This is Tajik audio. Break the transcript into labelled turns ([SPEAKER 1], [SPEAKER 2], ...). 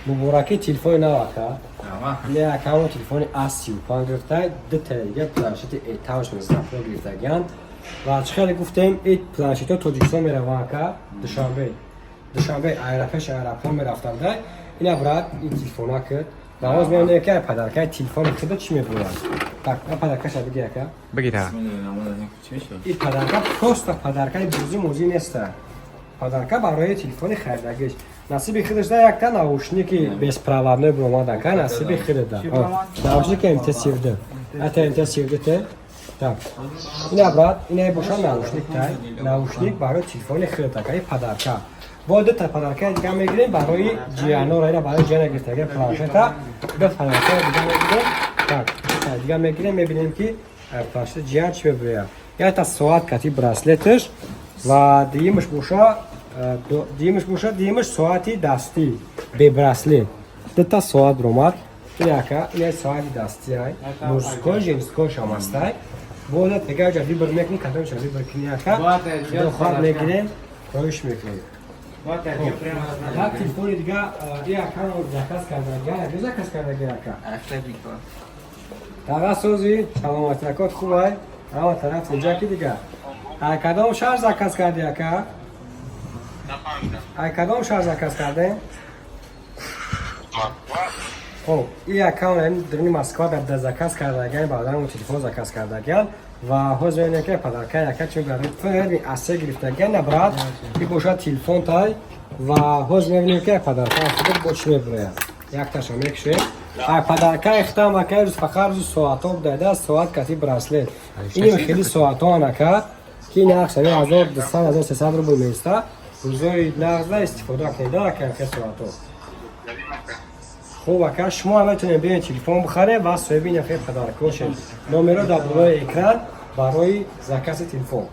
[SPEAKER 1] Мубораки, телефони нав, ака. Не, акамо телефони A35 гирифта, дута дига планшети Этауш низдафро гирифтагиянд. Ва чӣ хеле гуфтем, ин планшетҳо Тоҷикистон мераванд, ака, Душанбе. Душанбе аэропеш аэропорт мерафтанда. Ина, брат, ин телефона кид. Ва ҳоз мебинем, ки ай подаркаи телефони худо чӣ мебурад. Так, ай подаркаша биги, ака.
[SPEAKER 2] Бигира.
[SPEAKER 1] Ин подарка просто подаркаи бозӣ мозӣ неста. Подарка барои телефони харидагиш. Насиби худаш да якта наушники беспроводной буромад, ака, насиби худада. Наушники МТ-32. Ата МТ-32 те. Так. Ина, брат, ина боша наушник тай. Наушник барои телефони худат, ака, ин подарка. Бо дута подаркаи дига мегирем барои ҷиянора, ина барои ҷияна гирифтага планшета. Ду подаркаи дига мегирем. Так, дута дига мегирем, мебинем, ки планшет ҷиян чӣ мебирояд. Якта соат кати браслеташ ва диюмаш боша, диюмаш соати дастӣ бе браслет. Дута соат ромад. Ин, ака, ин соати дастӣ ай, мужской, женской шам ҳастай. Бояд дига ҷа выбор мекунӣ, кадомша выбор кунӣ, ака, худо мегирем, хоҳиш мекунем. Як телефони дига и ака заказ кардага, як заказ кардага, ака. Таға сӯзи, саломатӣ, акот хубай, ҳама тараф инҷа ки дига. Ай кадом шаҳр заказ кардӣ, ака? Ай кадом шаҳр заказ кардем? Хоб, и аккаунт даруни Москва дар заказ кардагиан, баъдан телефон заказ кардагиан. Ва ҳозир мебинем, ки подарка яка чӣ мебарад. Асе гирифтагиан на, брат, и бошад телефон тай. Ва ҳозир мебинем, ки подарка худ бо чӣ мебирояд. Якташа мекушем. Ай подарка ихтам, ака, рӯз фақат рӯзи соатҳо будайда, соат кати браслет. Иним хеле соатҳоан, ака, ки нарх шави 1200, 1300 рубл меиста. Рӯзои нағзда истифода кунед, ака, ака, соатҳо. Хуб, ака, шумо ҳам метавонед биёед, телефон бихаред ва соҳиби ин нафари подаркҳо шед. Номеро дар болои экран барои закази телефон.